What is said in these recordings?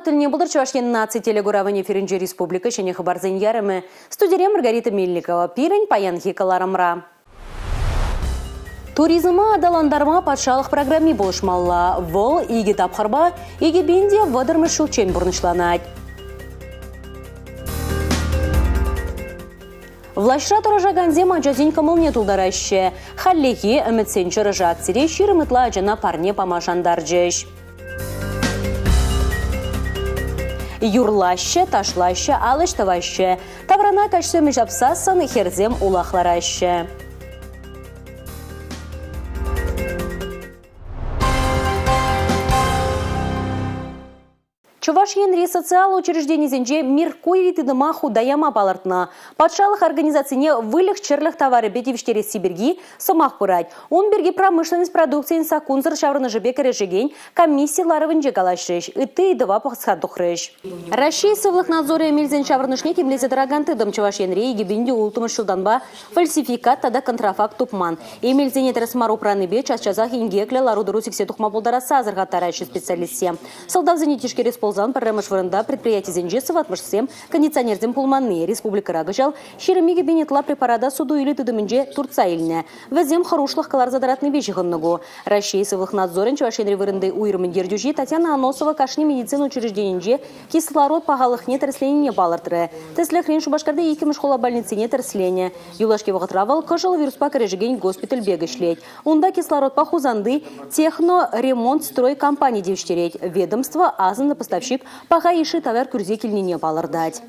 Тӗлне пултӑр Чӑваш Ен наци телекуравӗн эфирӗнче республика ҫӗнӗ хыпарсен ярӑмӗ. Студире Маргарита Мельникова. Пирӗн паянхи кӑларӑмра. Туризма аталантарма патшалӑх программи пулӑшмалла. Вӑл икӗ тапхӑрпа 2030-мӗш ҫулччен пурнӑҫланать. Влаҫра тӑрӑшакансем ачасен кӑмӑлне тултараҫҫӗ. Хальлӗхе ӗмӗтсен чӑрӑшӗ акцире 20 ытла ачана парне пама шантарчӗҫ. Юрлаҫҫӗ, ташлаҫҫӗ, алӑҫ тӑваҫҫӗ. Таврана каҫсем ҫапсассӑн хӗрсем улах лараҫҫӗ. Чӑваш Енри социаллӑ учрежденисенче Меркурий тытӑма хута яма палӑртнӑ. Патшалӑх организацине выльӑх-чӗрлӗх таварӗпе тивӗҫтересси пирки сӑмах пырать. Ун пирки промышленность продукцийӗн саккунсӑр ҫаврӑнӑшӗпе кӗрешекен комисси ларӑвӗнче калаҫрӗҫ, ытти ыйтӑва пӑхса тухрӗҫ. Раҫҫей сывлӑх надзорӗ эмелсен ҫаврӑнӑшне тимлесе тӑракан тытӑм Чӑваш Енре 2006 ҫултанпа фальсификат тата контрафакт тупман. Эмелсене тӗрӗс мар упранипе час-часах инкеклӗ лару-тӑру сиксе тухма пултарасса асӑрхаттараҫҫӗ специалистсем. Сӑлтавсене тишкерес пулсан пӗрремӗш вырӑнта предприятисенче сыватмӑшсем, кондиционерсем пулманни. Республикӑра кӑҫал 22 пин ытла препарата суту-илӳ тытӑмӗнче туртса илнӗ. Вӗсем хӑрушлӑх кӑларса тӑратнипе ҫыхӑннӑ ку. Раҫҫей сывлӑх надзорӗн Чӑваш Енри вырӑнти уйрӑмӗн ертӳҫи Татьяна Аносова кашни медицина учрежденинче кислород пахалӑхне тӗрӗсленине палӑртрӗ. Тӗслӗхрен, Шупашкарти иккӗмӗш хула больницине тӗрӗсленӗ. Юлашки вӑхӑтра вӑл кӑшӑл вируспа кӗрешекен госпиталь пек ӗҫлет. Унта кислородпа Хусанти Техноремонтстрой компани тивӗҫтерет. Ведомство асӑннӑ поставщик паха йышши тавар кӳрсе килнине палӑртать.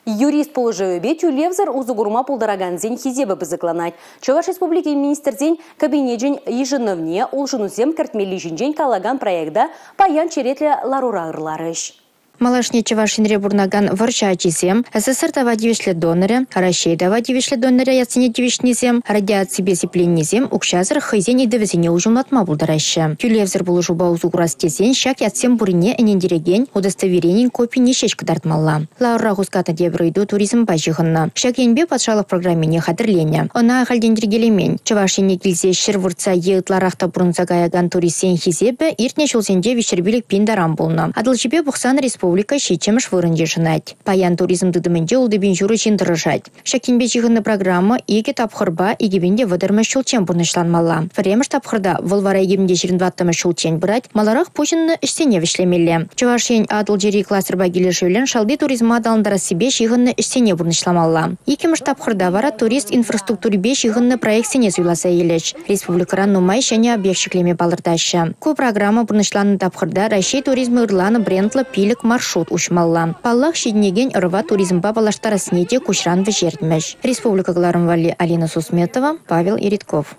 Юрист пулӑшӑвӗпе тӳлевсӗр усӑ курма пултаракансен хисепӗ пысӑкланать. Чӑваш Республикин Министрсен Кабинечӗн йышӑнӑвне улшӑнусем кӗртмелли ҫинчен калакан проекта паян черетлӗ ларура ырларӗҫ. Малашне Чӑваш Енре пурӑнакан вӑрҫӑ ачисем, СССР тава тивӗҫлӗ донорӗ, Раҫҫей тава тивӗҫлӗ донорӗ ятсене тивӗҫнисем, радиаципе сипленнисем укҫасӑр хӑйсен ыйтӑвӗсене уҫӑмлатма пултараҫҫӗ. Тӳлевсӗр пулӑшупа усӑ курас тесен ҫак ятсем пуррине ӗнентерекен удостоверенин копине ҫеҫ кӑтартмалла. Ларура хускатнӑ тепӗр ыйту туризмпа ҫыхӑннӑ. Ҫак енпе патшалӑх программине хатӗрленӗ. Ӑна ахальтен йӗркелемен. Чӑваш Ене килсе ҫӗр выртса е ытларах та пурӑнса каякан туристсен хисепӗ иртнӗ ҫулсенче 305 пин таран пулнӑ. Атӑлҫипе пӑхсан республика ҫиччӗмӗш вырӑн йышӑнать. Паян туризм тытӑмӗнче 6,5 ҫын тӑрӑшать. Ҫак енпе ҫыхӑннӑ программа икӗ тапхӑрпа 2030-мӗш ҫулччен пурнӑҫланмалла. Пӗрремӗш тапхӑрта вӑл вара 2024-мӗш ҫулччен пырать, маларах пуҫӑннӑ ӗҫсене вӗҫлемелле. Чӑваш Ен Атӑлҫири кластерпа килӗшӳллӗн шалти туризма аталантарассипе ҫыхӑннӑ ӗҫсене пурнӑҫламалла. Иккӗмӗш тапхӑрта вара турист инфраструктурипе ҫыхӑннӑ проектсене суйласа илӗҫ. Республикӑра нумай ҫӗнӗ объект ҫӗклеме палӑртаҫҫӗ. Ку программа пурнӑҫланнӑ тапхӑрта Раҫҫей туризмӗ ырланӑ брендлӑ пилӗк маршрут уҫмалла. Паллах, ҫитӗнекен ӑрӑва туризмпа паллаштарассине те куҫран вӗҫертмӗҫ. Республика кӑларӑм валли Алина Сусметова, Павел Иритков.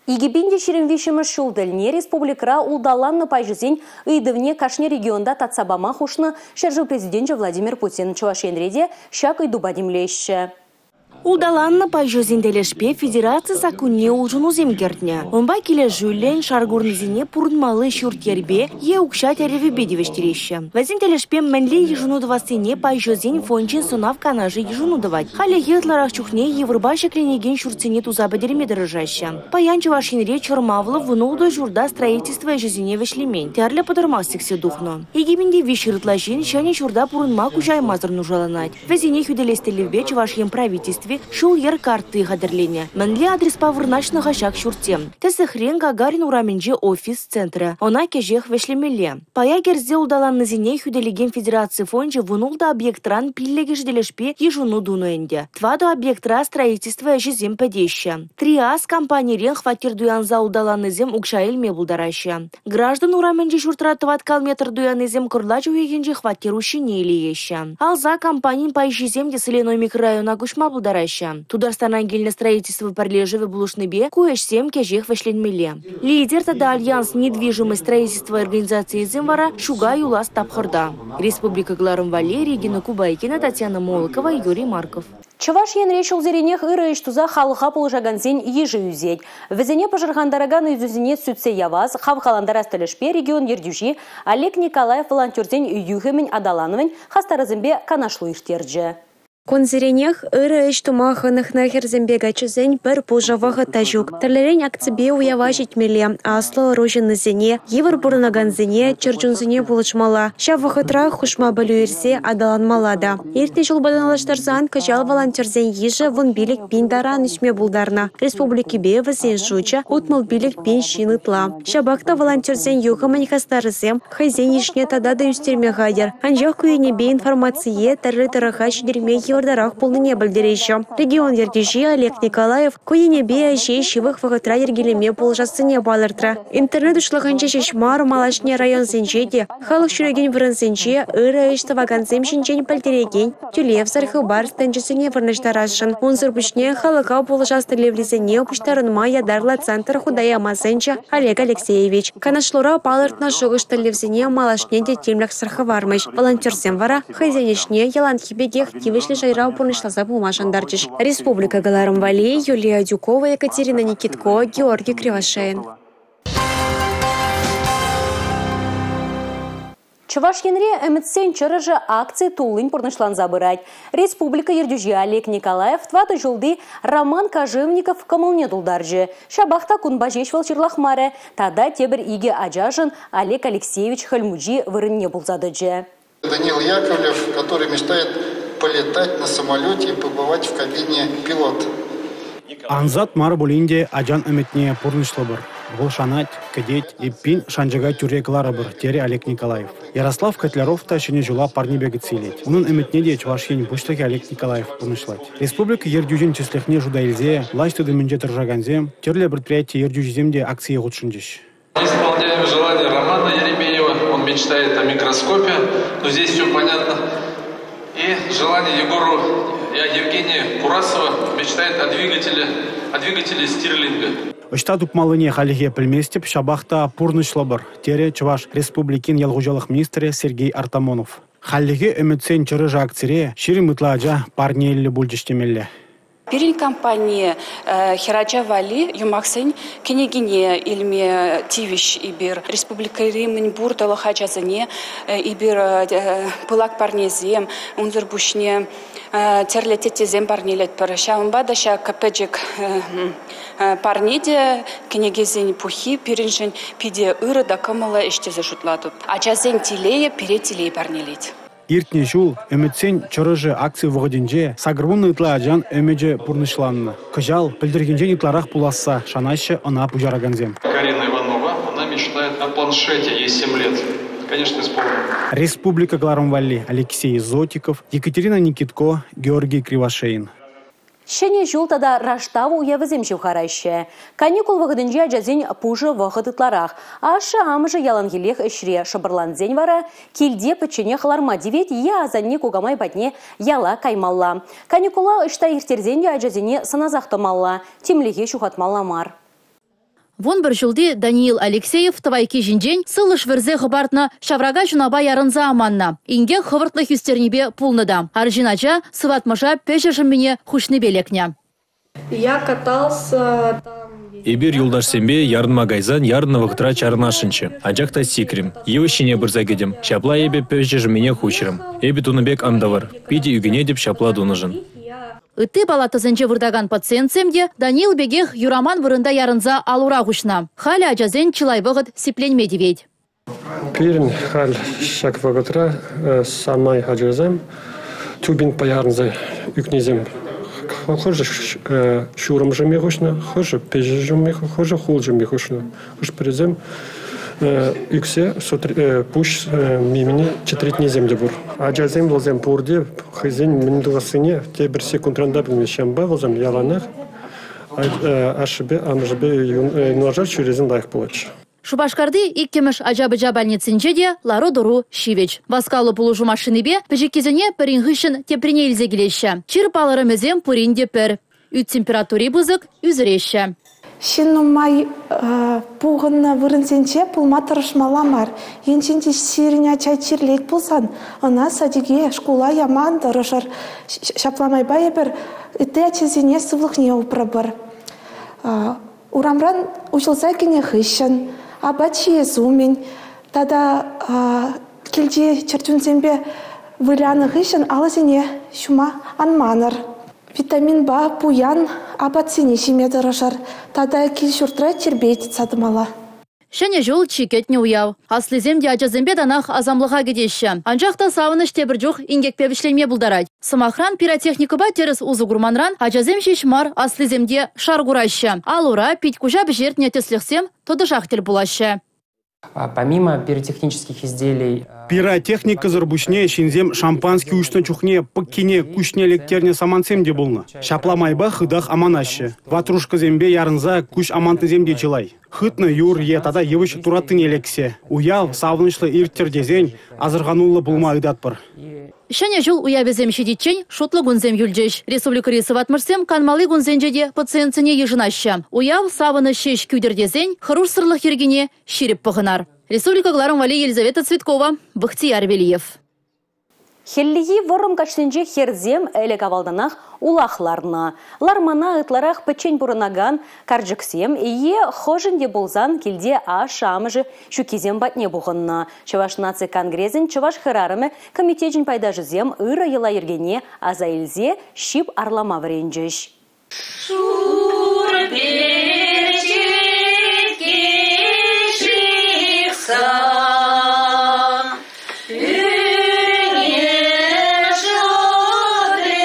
2023 ҫул тӗлне республикӑра улталаннӑ пайҫӑсен ыйтӑвне кашни регионта татса пама хушнӑ ҫӗршыв Президенчӗ Владимир Путин. Чӑваш Енре те ҫак ыйтупа тимлеҫҫӗ. Улталаннӑ пайҫӑсен тӗлӗшпе федераци саккунне улшӑнусем кӗртнӗ. Унпа килӗшӳллӗн шар курнисене пурӑнмалли ҫурт-йӗрпе е укҫа тӗревӗпе тивӗҫтереҫҫӗ. Вӗсен тӗлӗшпе мӗнле йышӑну тӑвассине пайҫӑсен фончӗн сӑнав канашӗ йышӑну тӑвать. Хальлӗхе ытларах чухне йывӑрпа ҫӗкленекен ҫуртсене туса пӗтерме тӑрӑшаҫҫӗ. Паян Чӑваш Енре чӑрмавлӑ 16 ҫурта строительство ӗҫӗсене вӗҫлемен, тӗрлӗ пӑтӑрмах сиксе тухнӑ. 2300 ытла ҫын ҫӗнӗ ҫурта пурӑнма куҫаймасӑр нушаланать. Вӗсене хӳтӗлес тӗллевпе Чӑваш Ен Правительстви ҫул-йӗр картти хатӗрленӗ. Мӗнле адреспа вырнаҫнӑ-ха ҫак ҫуртсем? Тӗслӗхрен, Гагарин урамӗнче офис центрӗ. Ӑна кӗҫех вӗҫлемелле. Пая кӗрсе улталаннисене хӳтӗлекен федераци фончӗ 16 объектран пиллӗкӗшӗ тӗлӗшпе йышӑну тунӑ ӗнтӗ. Тӑватӑ объектра строительство ӗҫӗсем пӗтеҫҫӗ. «Триас» компанирен хваттер туянса улталаннисем укҫа илме пултараҫҫӗ. Граждан урамӗнчи ҫуртра тӑваткал метр туяннисем кӑрлач уйӑхӗнче хваттер уҫҫине илееҫҫӗ. Алса компанин пайҫисем те Соляной микрорайона куҫма пултараҫҫӗ. Тутарстанран килнӗ строительство пӗрлешӗвӗ пулӑшнипе ку ӗҫсем кӗҫех вӗҫленмелле. «Лидер» тата «Альянс» недвижимость строительство организацийӗсем вара ҫука юлас тапхӑрта. Республика кӑларӑм валли Регина Кубайкина, Татьяна Молокова, Юрий Марков. Чӑваш Енре ҫулсеренех ырӑ ӗҫ туса халӑха пулӑшакансен йышӗ ӳсет. Вӗсене пӑшӑрхантаракан ыйтусене сӳтсе явас, хавхалантарас тӗлӗшпе регион ертӳҫи Олег Николаев волонтерсен юхӑмӗн аталанӑвӗн хастарӗсемпе канашлу ирттерчӗ. Кунсеренех ырӑ ӗҫ тума хӑнӑхнӑ хӗрсемпе каччӑсен пӗр пушӑ вӑхӑт та ҫук. Тӗрлӗрен акципе уява ҫитмелле, аслӑ ӑру ҫыннисене, йывӑр пурӑнакансене, чӗр чунсене пулӑшмалла. Ҫав вӑхӑтрах хушма пӗлӳ илсе аталанмалла та. Иртнӗ ҫулпа танлаштарсан кӑҫал волонтерсен йышӗ 15 пин таран ӳсме пултарнӑ. Республикипе вӗсен шучӗ 65 пин ҫын ытла. Ҫапах та волонтерсен юхӑмӗн хастарӗсем хӑйсен йышне тата та ӳстерме хатӗр. Анчах ку енӗпе информацие тӗрлӗ тӑрӑха ҫитерме йывӑртарах пулнине пӗлтереҫҫӗ. Регион ертӳҫи Олег Николаев ку енӗпе ӗҫе ҫывӑх вӑхӑтра йӗркелеме пулӑшассине палӑртрӗ. Интернет уҫлӑхӗнче ҫеҫ мар, малашне районсенче те халӑх ҫӳрекен вырӑнсенче ырӑ ӗҫ тӑвакансем ҫинчен пӗлтерекен тӳлевсӗр хыпар стенчӗсене вырнаҫтарасшӑн. Унсӑр пуҫне халӑха пулӑшас тӗллевлисене пуҫтарӑнма ятарлӑ центр хута яма сӗнчӗ Олег Алексеевич. Канашлура палӑртнӑ шухӑш-тӗллевсене малашне те тимлӗхсӗр хӑвармӗҫ. Волонтерсем вара хӑйсен ӗҫне яланхи пекех тивӗҫлӗ шайра пурнӑҫласа пыма шантарчӗҫ. Республика кӑларӑм валли Юлия Адюкова, Екатерина Никитко, Георгий Кривошеин. Чӑваш Енре «Ӗмӗтсен чӑрӑшӗ» акци туллин пурнӑҫланса пырать. Республика ертӳҫи Олег Николаев 4 ҫулти Роман Кожевников кӑмӑлне тултарчӗ. Ҫапах та кунпа ҫеҫ вӑл ҫырлахмарӗ. Тата тепӗр икӗ ачашӑн Олег Алексеевич Хӗл Мучи вырӑнне пулса тӑчӗ. Даниил Яковлев, который мечтает полетать на самолете и побывать в кабине пилота. Ансат мар пулин те ачан ӗмӗтне пурнӑҫлӑпӑр. Вӑл шанать, кӗтет, эппин шанчӑка тӳрре кӑларӑпӑр, терӗ Олег Николаев. Ярослав Котляров та Ҫӗнӗ ҫула парнепе кӗтсе илет. Унӑн ӗмӗтне те Чӑваш Ен Пуҫлӑхӗ Олег Николаев пурнӑҫлать. Республика ертӳҫин тӗслӗхне шута илсе влаҫ тытӑмӗнче тӑрӑшакансем, тӗрлӗ предприяти ертӳҫисем те акцие хутшӑнчӗҫ. Исполняем желание Романа Еремеева. Он мечтает о микроскопе, но здесь все понятно. И желание Егору Евгения Курасова мечтает о двигателе Стирлинга. Ӑҫта тупмаллине хальлӗхе пӗлместӗп, ҫапах та пурнӑҫлӑпӑр, терӗ Чӑваш Республикин ял хуҫалӑх министрӗ Сергей Артамонов. Хальлӗхе «Ӗмӗтсен чӑрӑшӗ» акцире 20 ытла ача парнеллӗ пулчӗҫ темелле. Пирӗн компани хӗрача валли юмахсен кӗнекине илме тивӗҫ эпир. Республикӑри мӗнпур тӑлӑх ачасене эпир пылак парнесем, унсӑр пуҫне тӗрлӗ теттесем парнелетпӗр. Ҫавӑнпа та ҫак пӗчӗк парне те кӗнекесен пуххи пирӗншӗн питӗ ырӑ та кӑмӑллӑ ӗҫ тесе шутлатӑп. Ачасен телейӗ пире телей парнелет. Иртнӗ ҫул «Ӗмӗтсен чӑрӑшӗ» акци вӑхӑтӗнче 80 ытла ачан ӗмӗчӗ пурнӑҫланнӑ. Кӑҫал пӗлтӗрхинчен ытларах пуласса шанаҫҫӗ ӑна пуҫаракансем. Карина Иванова, она мечтает о планшете, ей 7 лет. Конечно, исполним. Республика кӑларӑм валли Алексей Зотиков, Екатерина Никитко, Георгий Кривошеин. Ҫӗнӗ ҫул тата Раштав уявӗсем ҫывхараҫҫӗ. Каникул вӑхӑтӗнче ачасен пушӑ вӑхӑт ытларах. Ашшӗ-амӑшӗ яланхиллех ӗҫре, шӑпӑрлансен вара килте пӗчченех ларма тивет е асанне кукамай патне яла каймалла. Каникула ӑҫта ирттерсен те ачасене сӑнасах тӑмалла, тимлӗхе ҫухатмалла мар. 11 ҫулти Даниил Алексеев тӑвайкки ҫинчен сывлӑш вӗрсе хӑпартнӑ ҫаврака ҫунапа ярӑнса аманнӑ. Инкек хӑвӑртлӑх ӳстернипе пулнӑ та. Арҫын ача сыватмӑша пӗҫӗ шӑммине хуҫнипе лекнӗ. Я катался там. Эпир юлташсемпе ярӑнма кайсан ярӑннӑ вӑхӑтра чарӑнасшӑнччӗ. Анчах та сикрӗм. Йывӑҫ ҫине пырса кӗтӗм. Ҫапла эпӗ пӗҫӗ шӑммине хуҫрӑм. Эпӗ тунӑ пек ан тӑвӑр. Питӗ ӳкӗнетӗп ҫапла тунӑшӑн. Ытти палатӑсенче выртакан пациентсем те Даниил пекех юраман вырӑнта ярӑнса ал-ура хуҫнӑ. Халӗ ачасен чылай вӑхӑт сипленме тивет. Пирӗн халь ҫак вӑхӑтра самай ачасем тюбингпа ярӑнса ӳкнисем. Хӑшӗ ҫурӑм шӑмми хуҫнӑ, хӑшӗ пӗҫӗ шӑмми, хӑшӗ хул шӑмми хуҫнӑ. Хӑш-пӗрисем ӳксе пуҫ мимине чӗтретнисем те пур. Ачасем вӗсем пурте хӑйсен мӗн тӑвассине тепӗр секундран та пӗлмеҫҫӗ. Ҫавӑнпа вӗсем яланах ашшӗпе амӑшӗпе юнашар ҫӳресен лайӑх пулатчӗ. Шупашкарти иккӗмӗш ача-пӑча больницинче те лару-тӑру ҫивӗч. Васкавлӑ пулӑшу машинипе пӗчӗккисене пӗрин хыҫҫӑн теприне илсе килеҫҫӗ. Чир палӑрӑмӗсем пурин те пӗр. Ӳт температури пысӑк, ӳсӗреҫҫӗ. Ҫын нумай пухӑннӑ вырӑнсенче пулма тӑрӑшмалла мар. Енчен те сирӗн ача чирлет пулсан, ӑна садике, шкула яма ан тӑрӑшӑр. Ҫапла майпа эпир ытти ачасене сывлӑхне упрӑпӑр. Урамран уҫӑлса кӗнӗ хыҫҫӑн, апат ҫиес умӗн тата килти чӗрчунсемпе Вылянӑ хыҫҫӑн алӑсене ҫума ан манӑр. Витаминпа пуян апатсене ҫиме тӑрӑшӑр. Тата кил-ҫуртра тирпей тытса тӑмалла. Ҫӗнӗ ҫул чи кӗтнӗ уяв. Аслисем те ачасемпе танах асамлӑха кӗтеҫҫӗ. Анчах та савӑнӑҫ тепӗр чух инкекпе вӗҫленме пултарать. Сӑмахран, пиротехникӑпа тӗрӗс усӑ курманран ачасем ҫеҫ мар, аслисем те шар кураҫҫӗ. Ал-ура, пит-куҫа пӗҫертнӗ тӗслӗхсем тӑтӑшах тӗл пулаҫҫӗ. Помимо пиротехнических изделий... Пиротехникӑсӑр пуҫне ҫынсем шампански уҫнӑ чухне пӑккине куҫне лектернӗ самантсем те пулнӑ. Ҫапла майпа хытах аманаҫҫӗ. Ватрушкӑсемпе ярӑнса куҫ амантнисем те чылай. Хытнӑ юр е тата йывӑҫ тураттине лексе. Уяв савӑнӑҫлӑ ирттӗр тесен асӑрхануллӑ пулма ыйтатпӑр. Ҫӗнӗ ҫул уявӗсем ҫитиччен шутлӑ кунсем юлчӗҫ. Республикӑри сыватмӑшсем канмалли кунсенче те пациентсене йышӑнаҫҫӗ. Уяв савӑнӑҫ ҫеҫ кӳтӗр тесен хӑрушсӑрлӑх йӗркине ҫирӗп пӑхӑнар. Республика кӑларӑм валли Елизавета Цветкова, Бахтияр Велиев. Хӗллехи вӑрӑм каҫсенче хӗрсем ӗлӗк-авалтанах улах ларнӑ. Лармана ытларах пӗччен пурӑнакан карчӑксем е хӑшӗн те пулсан килте ашшӗ-амӑшӗ ҫуккисем патне пухӑннӑ. Чӑваш наци конгресӗн чӑваш хӗрарӑмӗ комитечӗн пайташӗсем ырӑ йӑла-йӗркене аса илсе ҫип арлама вӗренчӗҫ. Шурӑ перчетке ҫыхса пӳрне шӑтрӗ.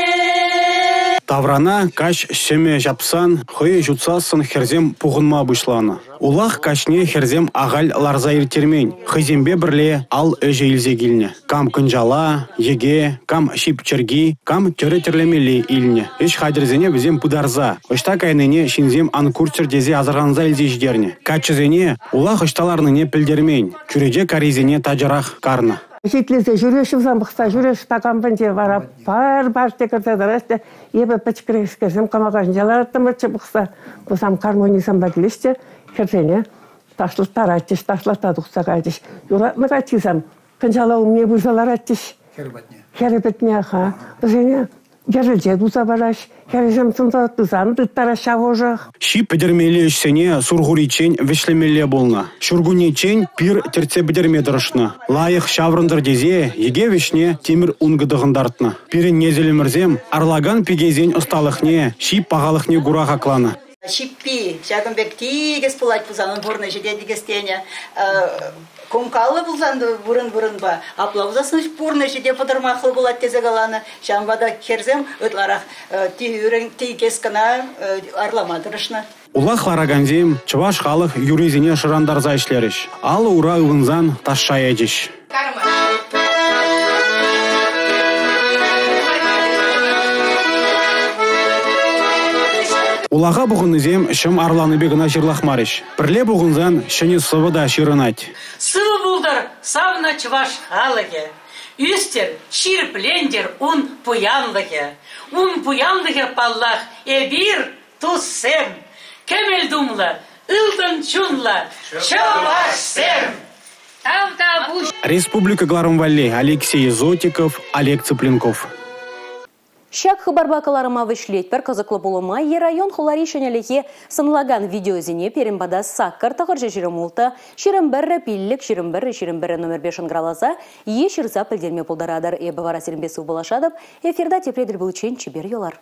Таврана каҫ сӗмӗ ҫапсан, хӑйӑ ҫутсассӑн хӗрсем пухӑнма пуҫланӑ. Улах каҫне хӗрсем ахаль ларса ирттермен, хӑйсемпе пӗрле ал ӗҫӗ илсе килнӗ. Кам кӑнчала, йӗке, кам ҫип чӗрки, кам тӗрӗ тӗрлемелли илнӗ. Ӗҫ хатӗрӗсене вӗсем пытарса, ӑҫта кайнине ҫынсем ан курччӑр тесе асӑрханса илсе ҫитернӗ. Каччӑсене улах ӑҫта ларнине пӗлтермен, чӳрече каррисене тачӑрах карнӑ. Итлесе ҫӳреҫҫӗ вӗсем, пӑхса ҫӳреҫҫӗ, такам пӗнче вара пар-пар те кӗрсе тӑраҫ те. Эпӗ пӗчӗкрехскерсем кӑмака ҫинче лараттӑмӑрччӗ пӑхса. Вӗсем гармонисемпе килеҫ те хӗрсене ташлаттаратчӗҫ, ташлатса тухса кайрӗҫ. Юратнӑ каччисем кӑнчала умне пырса ларатчӗҫ. Хӗр патне. Хӗрӗ патне, ха. Вӗсене йӗрӗлче туса параҫ. Хӗрӗсем сӑмса тусан тыттараҫ ҫав ӑшӑх. Ҫип пӗтӗрмелли ӗҫсене сурхуриччен вӗҫлемелле пулнӑ. Ҫуркуннеччен пир тӗртсе пӗтерме тӑрӑшнӑ. Лайӑх ҫаврӑнтӑр тесе йӗке вӗҫне тимӗр ункӑ тӑхӑнтартнӑ. Пирӗн несӗлӗмӗрсем арлакан пикесен ӑсталӑхне, ҫип пахалӑхне кура хакланӑ. Ҫиппи ҫакӑн пек тикӗс пулать пулсан, ун пурнӑҫӗ те тикӗс тенӗ. Кумкаллӑ пулсан вырӑн-вырӑнпа, апла пулсассӑн пурнӑҫӗ те пӑтӑрмахлӑ пулать тесе каланӑ. Ҫавӑнпа та хӗрсем ытларах тикӗс кӑна арлама тӑрӑшнӑ. Улах ларакансем чӑваш халӑх юррисене шӑрантарса ӗҫлерӗҫ. Алӑ-ура ывӑнсан ташша ячӗҫ. Улаха пухӑннисем ҫӑм арланипе кӑна ҫырлахмарӗҫ. Пӗрле пухӑнсан ҫӗнӗ сӑвӑ та ҫырӑнать. Сывӑ пултӑр савнӑ чӑваш халӑхӗ, ӳстӗр, ҫирӗплентӗр ун пуянлӑхӗ. Ун пуянлӑхӗ, паллах, эпир, туссем, кӗмӗл тумлӑ, ылтӑн чунлӑ чӑвашсем! Тавтапуҫ! Республика кӑларӑм валли Алексей Зотиков, Олег Цыпленков. Ҫак хыпарпа кӑларӑма вӗҫлетпӗр. Кӑсӑклӑ пулӑма е район-хулари ҫӗнӗлӗхе сӑнлакан видеосене пирӗн пата 8 926 21 5 21 21 номерпе шӑнкӑравласа е ҫырса пӗлтерме пултаратӑр. Эпӗ вара сирӗнпе сывпуллашатӑп. Эфирта тепре тӗл пуличчен чипер юлар.